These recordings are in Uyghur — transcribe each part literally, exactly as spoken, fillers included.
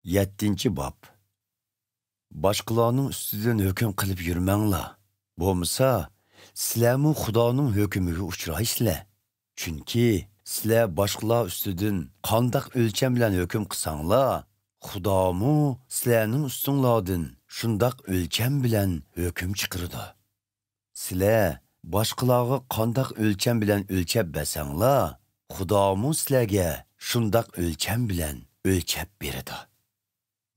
يەتتىنچى باب. باشقىلارنىڭ ئۈستىدىن ھۆكۈم قىلىپ يۈرمەڭلار. بولمىسا، سىلەرمۇ خۇدانىڭ ھۆكمىگە ئۇچرايسىلەر. چۈنكى سىلەر باشقىلار ئۈستىدىن قانداق ئۆلچەم بىلەن ھۆكۈم قىلساڭلار، خۇدامۇ سىلەرنىڭ ئۈستۈڭلاردىن شۇنداق ئۆلچەم بىلەن ھۆكۈم چىقىرىدۇ. سىلەر باشقىلارغا قانداق ئۆلچەم بىلەن ئۆلچەپ بەرسەڭلار، خۇدامۇ سىلەرگە شۇنداق ئۆلچەم بىلەن ئۆلچەپ بېرىدۇ.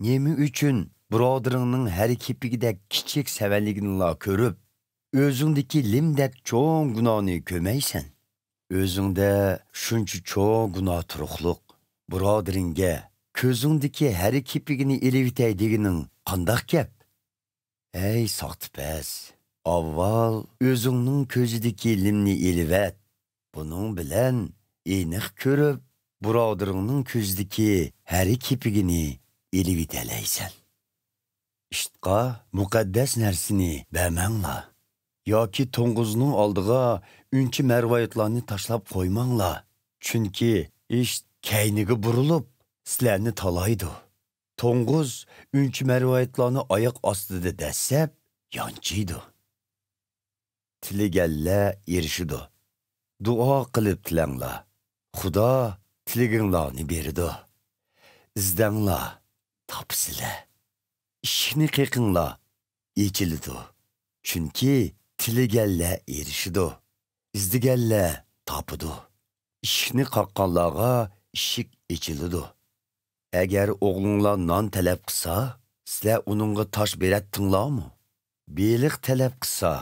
نېمە ئۈچۈن بۇرادىرىڭنىڭ ھەر كېپىكىدەك كىچىك سەۋەنلىكىنىلا كۆرۈپ، ئۆزۈڭدىكى لىمدەك چوڭ گۇناھنى كۆرمەيسەن؟ ئۆزۈڭدە شۇنچە چوڭ گۇناھ تۇرۇقلۇق، بۇرادىرىڭگە «كۆزۈڭدىكى ھەر كېپىكىنى ئېلىۋېتەي» دېگىنىڭ قانداق گەپ؟ ئەي ساختىپەز! ئاۋۋال ئۆزۈڭنىڭ كۆزىدىكى لىمنى ئېلىۋەت. بۇنىڭ بىلەن ئېنىق كۆرۈپ، بۇرادىرىڭنىڭ كۆزىدىكى ھەر كېپىكىنى ئېلىۋېتەلەيسەن. ئىتقا مۇقەددەس نەرسىنى بەرمەڭلار. ياكى توڭگۇزنىڭ ئالدىغا ئۈنچە-مەرۋايىتلارنى تاشلاپ قويماڭلار. چۈنكى ئىت كەينىگە بۇرۇلۇپ، سىلەرنى تالايدۇ. توڭگۇز ئۈنچە-مەرۋايىتلارنى ئاياق ئاستىدا دەسسەپ، يانچىيدۇ. تىلىگەنلەر ئېرىشىدۇ. دۇئا قىلىپ تىلەڭلار. خۇدا تىلىگىڭلارنى بېرىدۇ. ئىزدەڭلار، تاپىسىلەر. ئىشىكنى قېقىڭلار، ئېچىلىدۇ. چۈنكى تىلىگەنلەر ئېرىشىدۇ. ئىزدىگەنلەر تاپىدۇ. ئىشىكنى قاققانلارغا ئىشىك ئېچىلىدۇ. ئەگەر ئوغلۇڭلار نان تەلەپ قىلسا، سىلەر ئۇنىڭغا تاش بېرەتتىڭلارمۇ؟ بېلىق تەلەپ قىلسا،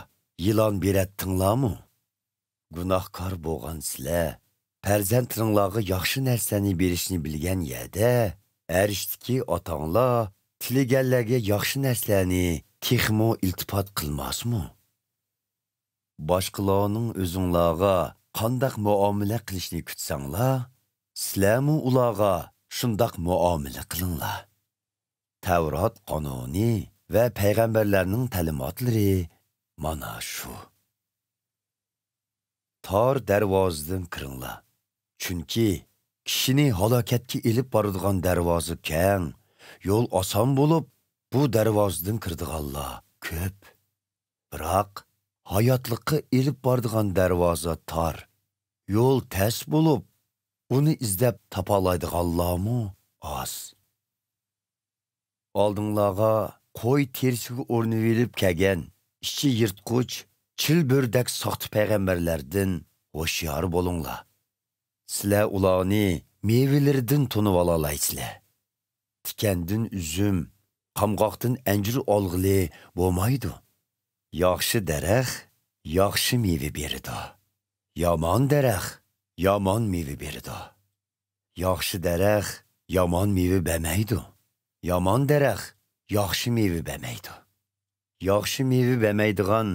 يىلان بېرەتتىڭلارمۇ؟ گۇناھكار بولغان سىلەر پەرزەنتلىرىڭلارغا ياخشى نەرسىلەرنى بېرىشنى بىلگەن يەردە، ئەرشتىكى ئاتاڭلار تىلىگەنلەرگە ياخشى نەرسىلەرنى تېخىمۇ ئىلتىپات قىلماسمۇ؟ باشقىلارنىڭ ئۆزۈڭلارغا قانداق مۇئامىلە قىلىشنى كۈتسەڭلار، سىلەرمۇ ئۇلارغا شۇنداق مۇئامىلە قىلىڭلار. تەۋرات قانۇنى ۋە پەيغەمبەرلەرنىڭ تەلىماتلىرى مانا شۇ. تار دەرۋازىدىن كىرىڭلار. چۈنكى كىشىنى ھالاكەتكە ئېلىپ بارىدىغان دەرۋازا كەڭ، يول ئاسان بولۇپ، بۇ دەرۋازىدىن كىرىدىغانلار كۆپ. بىراق، ھاياتلىققا ئېلىپ بارىدىغان دەرۋازا تار، يول تەس بولۇپ، ئۇنى ئىزدەپ تاپالايدىغانلارمۇ ئاز. ئالدىڭلارغا قوي تېرىسىگە ئورىنىۋېلىپ كەلگەن ئىچى يىرتقۇچ، چىلبۆرىدەك ساختا پەيغەمبەرلەردىن ھوشيار بولۇڭلار. سىلەر ئۇلارنى مېۋىلىرىدىن تونۇۋالالايسىلەر. تىكەندىن ئۈزۈم، قامغاقتىن ئەنجۈر ئالغىلى بولمايدۇ. ياخشى دەرەخ ياخشى مېۋە بېرىدۇ. يامان دەرەخ يامان مېۋە بېرىدۇ. ياخشى دەرەخ يامان مېۋە بەرمەيدۇ. يامان دەرەخ ياخشى مېۋە بەرمەيدۇ. ياخشى مېۋە بەرمەيدىغان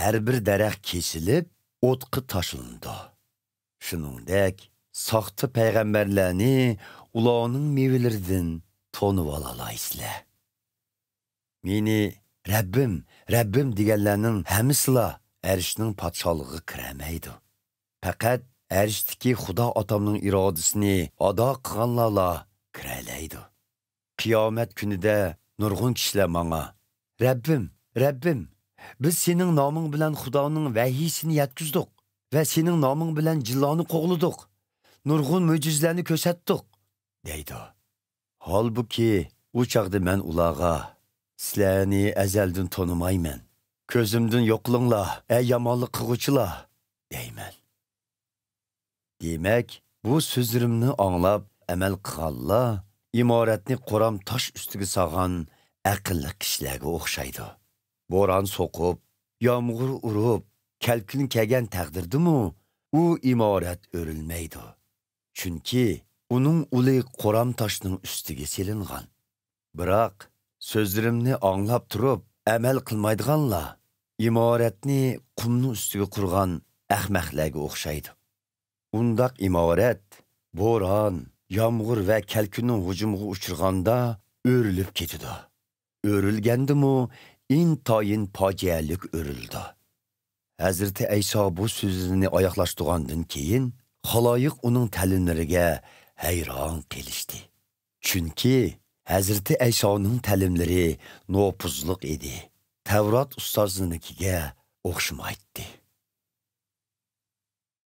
ھەر بىر دەرەخ كېسىلىپ، ئوتقا تاشلىنىدۇ. شۇنىڭدەك، ساختا پەيغەمبەرلەرنى ئۇلارنىڭ مېۋىلىرىدىن تونۇۋالالايسىلەر. مېنى «رەببىم، رەببىم» دېگەنلەرنىڭ ھەممىسىلا ئەرشنىڭ پادىشاھلىقىغا كىرەلمەيدۇ. پەقەت ئەرشتىكى خۇدا ئاتامنىڭ ئىرادىسىنى ئادا قىلغانلارلا كىرەلەيدۇ. قىيامەت كۈنىدە نۇرغۇن كىشىلەر ماڭا، «رەببىم، رەببىم، بىز سېنىڭ نامىڭ بىلەن خۇدانىڭ ۋەھىيسىنى يەتكۈزدۇق ۋە سېنىڭ نامىڭ بىلەن جىنلارنى قوغلىدۇق، نۇرغۇن مۆجىزىلەرنى كۆرسەتتۇق» دەيدۇ. ھالبۇكى، ئۇ چاغدا مەن ئۇلارغا، «سىلەرنى ئەزەلدىن تونۇمايمەن. كۆزۈمدىن يوقىلىڭلار، ئەي يامانلىق قىلغۇچىلار!» دەيمەن. دېمەك، بۇ سۆزلىرىمنى ئاڭلاپ ئەمەل قىلغانلار ئىمارەتنى قورام تاش ئۈستىگە سالغان ئەقىللىق كىشىلەرگە ئوخشايدۇ. بوران سوقۇپ، يامغۇر ئۇرۇپ، كەلكۈن كەلگەن تەقدىردىمۇ ئۇ ئىمارەت ئۆرۈلمەيدۇ. چۈنكى ئۇنىڭ ئۇلى قورام تاشنىڭ ئۈستىگە سېلىنغان. بىراق، سۆزلىرىمنى ئاڭلاپ تۇرۇپ ئەمەل قىلمايدىغانلار ئىمارەتنى قۇمنىڭ ئۈستىگە قۇرغان ئەخمەقلەرگە ئوخشايدۇ. ئۇنداق ئىمارەت بوران، يامغۇر ۋە كەلكۈننىڭ ھۇجۇمىغا ئۇچرىغاندا ئۆرۈلۈپ كېتىدۇ. ئۆرۈلگەندىمۇ ئىنتايىن پاجىئەلىك ئۆرۈلىدۇ. ھەزرىتى ئەيسا بۇ سۆزلىرىنى ئاياغلاشتۇرغاندىن كېيىن، خالايىق ئۇنىڭ تەلىملىرىگە ھەيران قېلىشتى. چۈنكى ھەزرىتى ئەيسانىڭ تەلىملىرى نوپۇزلۇق ئىدى. تەۋرات ئۇستازىنىڭكىگە ئوخشىمايتتى.